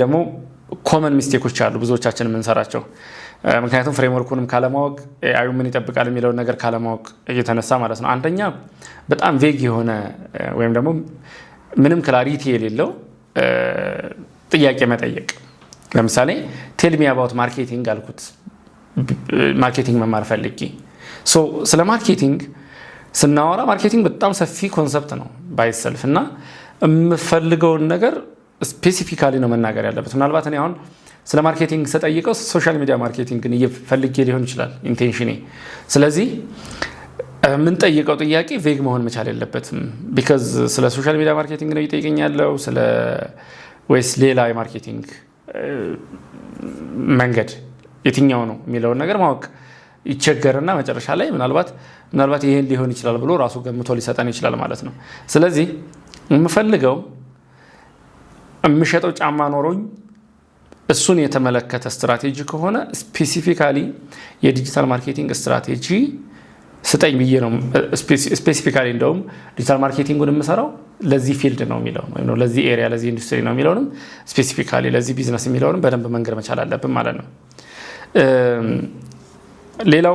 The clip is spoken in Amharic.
ደግሞ common mistake ኦች አሉ ብዙዎቻችን የምንሰራቸው፣ ምክንያቱም framework ኡንም ካለማወቅ፣ AI ዩ ምን ይጠብቃል የሚለውን ነገር ካለማወቅ እየተነሳ ማለት ነው። አንደኛ በጣም vague የሆነ ወይም ደግሞ ምንም clarity የሌለው ጥያቄ መጠየቅ። ለምሳሌ "Tell me about marketing" አልኩት፣ marketing መማር ፈልጌ። ስለ marketing ስናወራ marketing በጣም ሰፊ concept ነው by itself እና የምፈልገውን ነገር specifically ነው መናገር ያለበት። ምናልባት እኔ አሁን ስለ marketing ስጠይቀው social media marketing ን ፈልጌ ሊሆን ይችላል intention ኔ። ስለዚህ የምንጠይቀው ጥያቄ vague መሆን መቻል የለበትም። Because ስለ social media marketing ነው እየጠየቀኝ ያለው ስለ ወይስ ሌላ የ marketing መንገድ የትኛው ነው የሚለውን ነገር ማወቅ ይቸገርና መጨረሻ ላይ ምናልባት ይህን ሊሆን ይችላል ብሎ ራሱ ገምቶ ሊሰጠን ይችላል ማለት ነው። ስለዚህ የምፈልገው የምሸጠው ጫማ ኖሮኝ እሱን የተመለከተ ስትራቴጂ ከሆነ specifically የ digital marketing strategy ስጠኝ ብዬ ነው። Specifically እንደውም digital marketing ኡን የምሰራው ለዚህ field ነው የሚለውን ወይም ለዚህ area፣ ለዚህ ኢንዱስትሪ ነው የሚለውንም፣ specifically ለዚህ ቢዝነስ የሚለውንም በደንብ መንገር መቻል አለብን ማለት ነው። ሌላው